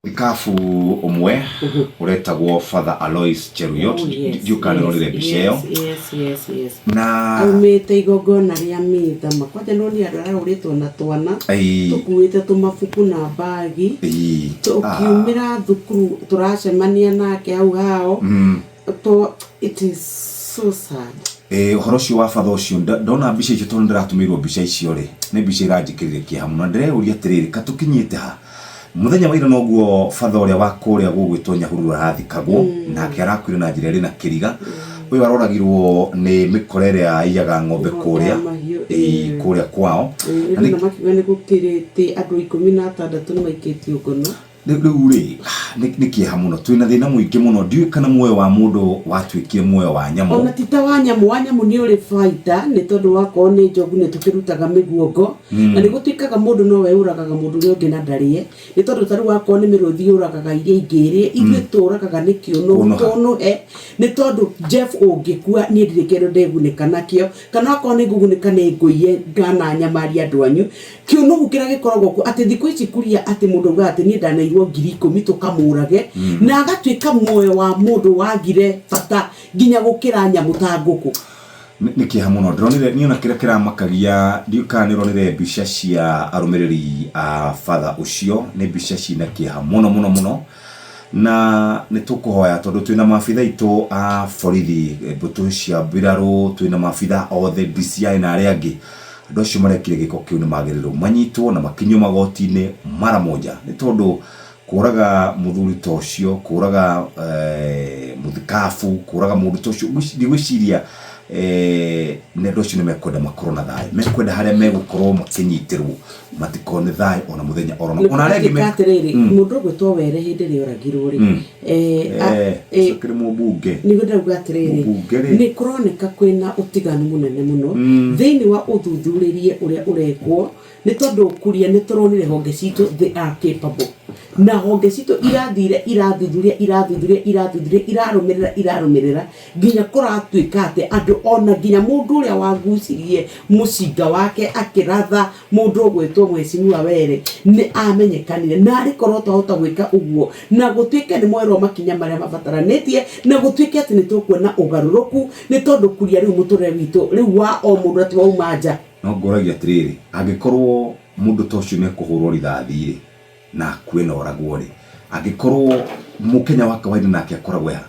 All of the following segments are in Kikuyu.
Mũthikabu ũmwe ũretagwo Father Alois Cheruiyot, Oh, yes, ndiũ kana nĩ ũronire yes, mbica ĩyo. yes. Na aumĩte igongona rĩa mitha ma kwanja noni andũ arahũrĩtwo na twana tũkuĩte tũmabuku na mbagi tũkiumĩra thukuru tũracemania nake hau hao to it is so sad. Ũhoro ũcio wa batha ũcio ndona mbica icio tondũ ndĩratũmĩirwo mbica icio rĩ, nĩ mbica iranjĩkĩrire kĩeha mũno na ndĩreyũria atĩrĩrĩ, ka tũkinyĩte ha? Mũthenya wa ira noguo batha ũrĩa wa kũrĩa gũgwĩtwo Nyahururu arathikagwo, nake arakuire na njĩra ĩrĩ na kĩriga. Ũyũ aroragirwo nĩ mĩkora ĩrĩa yaiyaga ng'ombe Ng'ombe kũrĩa, ya mahiũ, ĩĩ, kũrĩa kwao. Na Rĩu na makiuga nĩ gũkĩrĩte andũ 16 nĩ maikĩtio ngono. Rĩu rĩu rĩ, nĩ nĩ kĩeha mũno. Twĩna thĩna mũingĩ mũno. Ndiũĩ kana muoyo wa mũndũ watuĩkire muoyo wa nyamũ. Ona ti ta wa nyamũ, wa nyamũ nĩ ũrĩ baita nĩ tondũ wakorwo nĩ njogu nĩ tũkĩrutaga mĩguongo na nĩ gũtuĩkaga mũndũ nowe ũragaga mũndũ ũrĩa ũngĩ na ndarĩe nĩ tondũ ta rĩu wakorwo nĩ mĩrũthi yũragaga iria ingĩ ĩrĩe, ithuĩ tũragaga nĩ kĩũnũ Kũnũha. tũnũhe nĩ tondũ Jeff ũngĩkua niĩ ndirĩ kĩndũ ndĩgunĩka nakĩo kana akorwo nĩ ngũgunĩka nĩ ngũiye ngana nyamaria andũ anyu. Kĩũnũhu kĩrĩa gĩkoragwo kuo atĩ thikũ ici kuria atĩ mũndũ augaga atĩ niĩ ndaneirwo 10,000 tũkamũrage na agatuĩka muoyo wa mũndũ wagire bata nginya gũkĩra nyamũ ta ngũkũ. Nĩ kĩeha mũno ndĩronire niĩ ona kĩrĩa kĩramakagia ndiũĩ kana nĩ ũronire mbica cia arũmĩrĩri a batha ũcio nĩ mbica ciĩna kĩeha mũno mũno mũno na nĩ tũkũhoya tondũ twĩna maabitha aitũ a borithi mbũtũ cia mbirarũ twĩna maabitha othe DCI na arĩa angĩ andũ acio marekire gĩko kĩu nĩ magĩrĩirwo manyitwo na makinyio magoti-inĩ mara moja nĩ tondũ kũraga mũthuri ta ũcio kũraga eh, mũthikabu kũraga mũndũ ta ũcio ndigwĩciria eh, nĩ andũ acio nĩ mekwenda makorwo na thayũ mekwenda harĩa megũkorwo makĩnyitĩrwo matikone thayũ ona mũthenya oro ona arĩa angĩ me atĩrĩrĩ mũndũ ũgwĩtwo were hĩndĩ ĩrĩa oragirwo rĩ eh, Eh, eh, ũcio kĩrĩ mũmbunge nĩguo ndĩrauga atĩrĩrĩ Mũmbunge rĩ. nĩ kũroneka kwĩna ũtiganu mũnene mũno thĩinĩ wa ũthuthurĩrie ũrĩa ũrekwo Nĩ tondũ kuria nĩ tũronire honge citũ they are capable. Na honge citũ irathire irathuthuria irathuthuria irathuthuria irarũmĩrĩra irarũmĩrĩra nginya kũratuĩka atĩ andũ ona nginya mũndũ ũrĩa wagucirie mũcinga wake akĩratha mũndũ ũgwĩtwo Mheshimiwa Were nĩ amenyekanire. Na arĩ korwo twahota gwĩka ũguo na gũtuĩke nĩ moerwo makinya marĩa mabataranĩtie na gũtuĩke atĩ nĩ tũkuona ũgarũrũku nĩ tondũ kuria rĩu mũtũrĩre witũ rĩu wa o mũndũ atĩ wauma nja. No ngũragia atĩrĩrĩ, angĩkorwo mũndũ ta ũcio nĩ ekũhũrwo rithathi-rĩ, na akue na oragwo-rĩ, angĩkorwo mũkenya wa kawaida nake akoragwo ha?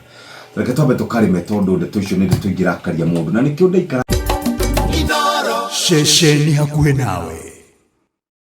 Reke twambe tũkarĩme tondũ ndeto icio nĩ ndeto ingĩrakaria mũndũ na nĩkĩo ndaikara Ceceni hakuhĩ nawe.